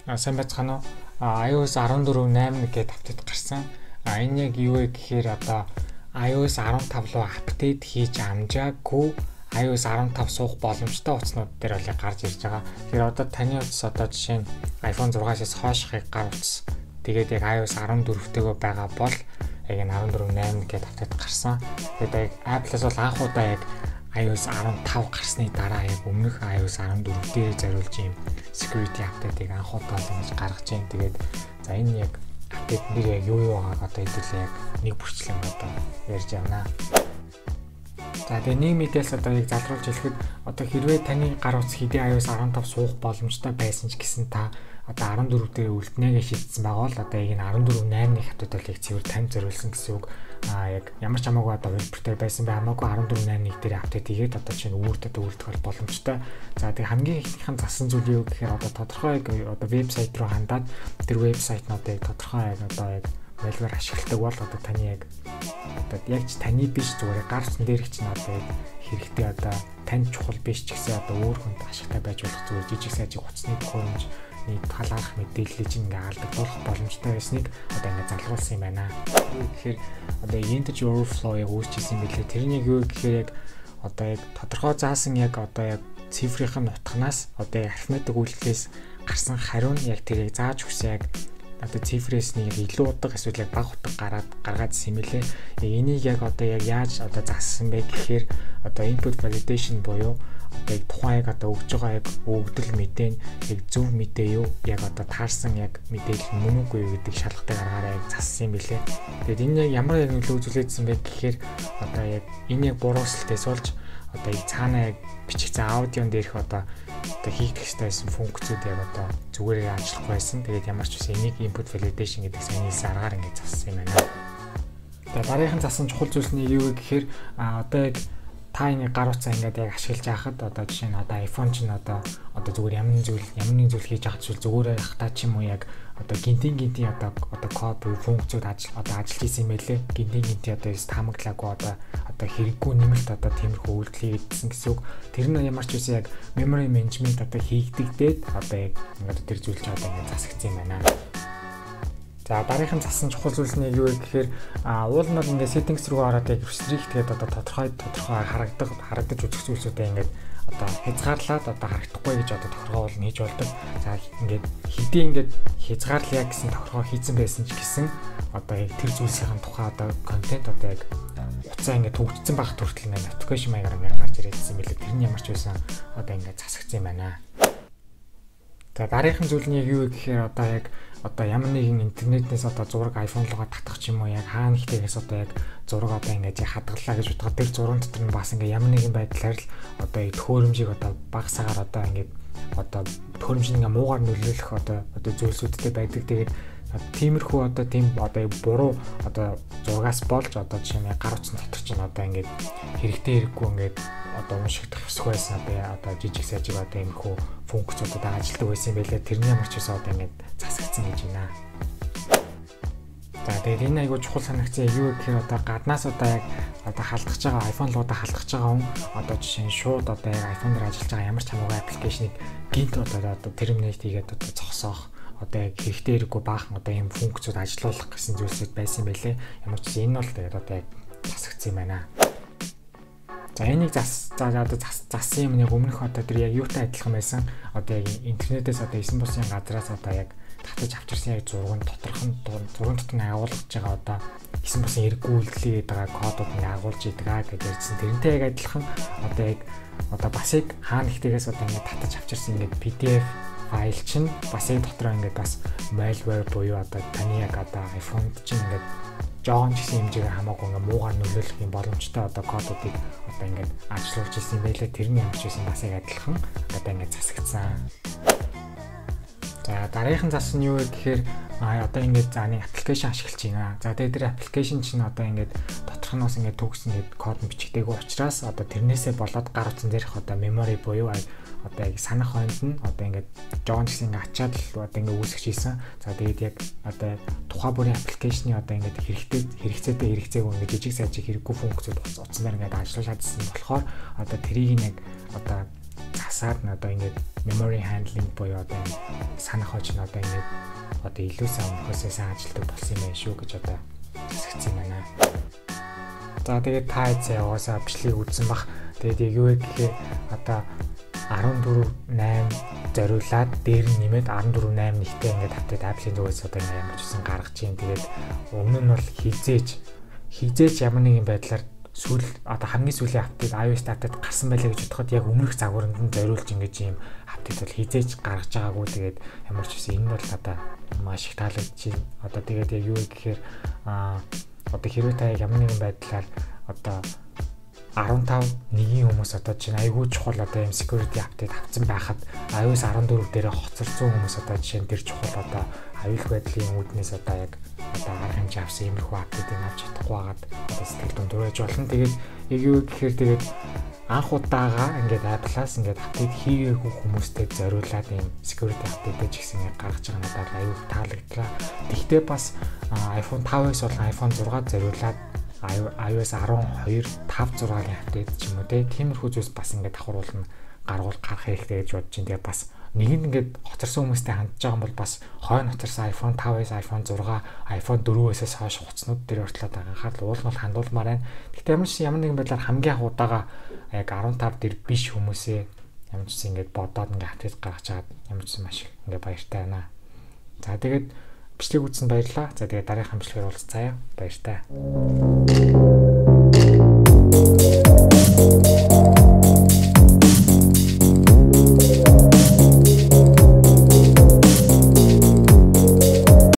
Сайн байцгаана уу? iOS 14.8 гэдэг update гарсан. Энэ яг юу вэ гэхээр одоо iOS 15 руу update хийж амжаагүй iOS 15 суух боломжтой утаснууд дээр бол яг гарч ирж байгаа. Тэгэхээр одоо таны утас, одоо жишээ нь iPhone 6-аас хойшхыг гар утас, тэгээд яг iOS 14-тэйгөө байгаа бол яг энэ 14.8 гэдэг update гарсан. Тэгээд яг Apple-аас бол анх удаа яг iOS 15 гарсны дараа яг өмнөх iOS 14 дээр зориулж ийм security update-ыг анх удаа л ингэж гаргаж байна. Тэгээд за, энэ яг update нэр яг юу юу байгааг одоо хэдүүлээ яг нэг бүрчлэн одоо ярьж явна. За, тэгээ нэг мэдээлэл одоо яг залруулж хэлэхэд, одоо хэрвээ таны гар утас хэдий iOS 15 суух боломжтой байсан ч гэсэн та одоо 14 дээр үлднэ гэж шийдсэн байгаа бол одоо яг энэ 14.8-ны update бол яг цэвэр танд зориулсан гэсэн үг. Яг ямар ч хамаагүй одоо хувилбар дээр байсан бай, хамаагүй 14.8-1 дээр update хийгээд одоо чинь үүрд одоо үлдэх бол боломжтой. За, тэгээ хамгийн ихнийх нь зассан зүйл юу гэхээр одоо тодорхой яг одоо вебсайт руу хандаад тэр вебсайт нь одоо яг тодорхой яг одоо яг malware ашигладаг бол одоо таны яг одоо яг ч таны биш, зүгээр гар утсан дээр чинь одоо яг хэрэгтэй, одоо танд чухал биш ч гэсэн одоо өөр хүнд ашигтай байж болох зүгээр жижиг сажиг утасны төхөөрөмж талаарх мэдээллийг чинь ингээ алдагдуулах боломжтой байсныг одоо ингээ залруулсан юм байна. Тэгэхээр одоо integer overflow яг үүсчихсэн юм билээ. Тэрнийг юу гэхээр яг одоо яг тодорхой заасан яг одоо яг цифрийн нутганаас, одоо яг арифметик үйлдэлээс гарсан хариу нь яг тэрийг зааж өгсөн яг одоо цифрээс нэг илүү утга эсвэл яг бага утга гараад гаргаад ирсэн юм билээ. Яг энийг яг одоо яг яаж одоо зассан бэ гэхээр одоо input validation буюу одоо яг тухайн яг одоо өгж байгаа яг өгөгдөл мэдээ нь яг зөв мэдээ юу, яг одоо таарсан яг мэдээлэл мөн үгүй юу гэдэг шалгалтыг аргаараа яг зассан юм билээ. Тэгээд энэ яг ямар яг нөлөө үзүүлээдсэн бэ гэхээр одоо яг энэ яг буруу өсөлтөөс болж одоо яг цаанаа яг бичигдсэн аудион дээрх одоо хийх ёстой байсан функцүүд яг одоо зүгээрээ ажиллахгүй байсан. Тэгээд ямар ч үсэн энийг input validation гэдэг сайн хэлсэн аргаар ингэж зассан юм байна. За, дараагийнх нь засан чухал зүйл нь юу вэ гэхээр одоо яг та энэ гар утсаа ингээд яг ашиглаж байхад, одоо жишээ нь одоо iPhone чинь одоо зүгээр ямар нэг зүйл, ямар нэг зүйл хийж байхад зүйл зүгээр явахдаа ч юм уу, яг одоо гинтийн гинтийн одоо код буюу функцүүд ажил одоо ажиллаж исэн юм байлээ. Гинтийн гинтийн одоо таамаглаагүй одоо хэрэггүй нэмэлт одоо тиймэрхүү үйлдэл хийгдсэн гэсэн үг. Тэр нь ямар ч үсэн яг memory management одоо хийгдэгдээд одоо яг ингээд тэр зүйл чинь одоо ингээд засагдсан юм байна. За, дараагийнх нь зассан чухал зүйл нь юу вэ гэхээр уул нь бол ингээд settings руу ороод яг restrict гэдэг одоо тодорхой тодорхой харагдаж үзэх зүйлсүүдээ ингээд одоо хязгаарлаад одоо харагдахгүй гэж одоо тохиргоол нь хийж болдог. За, ингээд хэдий ингээд хязгаарлая гэсэн тохиргоо хийцэн байсан ч гэсэн одоо яг тэр зүйлсийн тухай одоо контент одоо яг утсаа ингээд төгжсөн байх хүртэл ингээд notification маягаар ингээд гарч ирээдсэн юм билээ. Тэр нь ямар ч байсан одоо ингээд засагдсан юм байна. За, дараагийнх нь зүйл нь яг юу вэ гэхээр одоо яг одоо ямар нэгэн интернетнээс одоо зураг iPhone руугаа татах ч юм уу, яг хаа нэгтэйгээс одоо яг зураг одоо ингээд хадгаллаа гэж бодоход тэр зураг дотор нь бас ингээд ямар нэгэн байдлаар л одоо яг төхөөрөмжийг одоо багасаагаар одоо ингээд одоо төхөөрөмж нь ингээд муугаар нөлөөлөх одоо зүйлсүүдтэй байдаг. Тэгээд тиймэрхүү одоо тийм одоо буруу одоо зургаас болж одоо жишээ нь гар утсан дотор чинь одоо ингээд хэрэгтэй хэрэггүй ингээд одоо уншигдах ёсгүй байсан одоо жижиг сажиг одоо иймэрхүү функцүүд одоо ажилладаг байсан юм байлаа. Тэрний ямар ч байсан одоо ингээд засагдсан гэж байна. За, тэгээд энэ айгуу чухал санагцсан юу гэхээр одоо гаднаас одоо яг одоо халдгаж байгаа, iPhone руу одоо халдгаж байгаа хүн одоо жишээ нь шууд одоо яг iPhone дээр ажиллаж байгаа ямар ч хамаагүй application ыг гинт одоо terminate хийгээд одоо зогсоох, одоо яг хэрэгтэй хэрэггүй баахан одоо ийм функцүүд ажилуулах гэсэн зүйлсүүд байсан юм байлээ. Ямар ч гэсэн энэ бол тэгээд одоо яг засагдсан юм байна. За, энийг зас за одоо зассан юм яг өмнөх одоо тэр яг юутай адилхан байсан. Одоо яг интернетээс одоо эсэн бусын газраас одоо яг татаж авчирсан яг зураг нь доторх нь, зураг дотор нь агуулгаж байгаа одоо эсэн бусын хэрэггүй үйлдэл хийгээд байгаа кодууд нь агуулж идэг гэж ярьсан. Тэрнтэй яг адилхан одоо яг одоо бас яг хаа нэгтэйгээс одоо ингээд татаж авчирсан ингээд PDF файл чинь бас яг дотроо ингээд бас malware буюу одоо таны яг одоо iPhone-д чинь ингээд жоохон ч гэсэн хэмжээгээр хамаагүй ингээ муугаар нөлөөлөх юм боломжтой одоо кодуудыг одоо ингээд ажиллуулж ирсэн юм байлаа. Тэр нь ямар ч байсан бас яг адилхан одоо ингээд засагдсан. За, дараагийнх нь засан нь юу вэ гэхээр одоо ингээд за нэг application ашиглаж байна. За, тэгээд тэр application чинь одоо ингээд доторх нь бас ингээд төгс ингээд код нь бичигдээгүй учраас одоо тэрнээсээ болоод гар утсан дээрх одоо memory буюу одоо яг санах хойнд нь одоо ингээд жоохон ч гэсэн ингээд ачаад л одоо ингээд үүсгэж хийсэн. За, тэгээд яг одоо тухай бүрийн application ы одоо ингээд хэрэгтэй хэрэгцээтэй хэрэгцээгүй ингээд жижиг сажиг хэрэггүй функцүүд утсан дээр ингээд ажиллуулад чадсан болохоор одоо тэрийг нь яг одоо засаад нь одоо ингээд memory handling буюу одоо санах хож нь одоо ингээд одоо илүү сайн өмнөхөөсөө сайн ажилладаг болсон юм байна шүү гэж одоо засагдсан юм байна. За тэгээд та эзээ угаасаа бичлэгийг үзсэн бах. Тэгээд яг юу вэ гэхээр одоо 14.8 зориулаад дээр нь нэмээд 14.8 нэгтэй ингээд update Apple-ийн зүгээс одоо ингээд ямар ч үсэн гаргаж чинь. Тэгээд өмнө нь бол хизээч ямар нэгэн байдлаар сүүл одоо хамгийн сүүлийн update iOS update гарсан байлаа гэж бодоход яг өмнөх загваранд нь зориулж ингэж ийм update бол хизээч гаргаж байгаагүй. Тэгээд ямар ч үсэн энэ бол одоо маш их таалагдчихээн. Одоо тэгээд яг юу гэхээр одоо хэрвээ та яг ямар нэгэн байдлаар одоо 15 нэгийн хүмүүс одоо чинь айгүй чухал одоо юм security update авсан байхад iOS 14 дээрээ хоцорсон хүмүүс одоо жишээ нь тэр чухал одоо аюулгүй байдлын үүднээс одоо яг одоо арга хэмжээ авсан иймэрхүү update-ыг авч чадахгүй байгаад одоо сэтгэл дундуур байж болно. Тэгээд яг юу гэхээр тэгээд анх удаага ингээд Apple-аас ингээд update хийгээгүй хүмүүстэй зориулаад ийм security update ч гэсэн ингээд гаргаж байгаа надад аюул таалагдлаа. Тэгвэл бас iPhone 5s болон iPhone 6 зориулаад iOS 12 5.6-гийн update ч юм уу те, тиймэрхүү зүйлс бас ингээд давхруулна гаргуул гарах хэрэгтэй гэж бодож чинь. Тэгээ бас нэг нь ингээд хоцорсон хүмүүстэй хандж байгаа юм бол бас хойно хоцорсон iPhone 5s, iPhone 6, iPhone 4-өөсөөс хойш хуцнууд дээр хүртэл анхаарал уул нь бол хандуулмаар байна. Гэхдээ ямар нэгэн байдлаар хамгийн анх удаага яг 15 дээр биш хүмүүсээ ямар ч гэсэн ингээд бодоод ингээд update гаргаж чаад ямар ч гэсэн маш их ингээд баяртай байна. За тэгээд бичлэг үзсэнд баярлалаа. За тэгээд дараагийн бичлэгээр уулзцаая. Баяртай.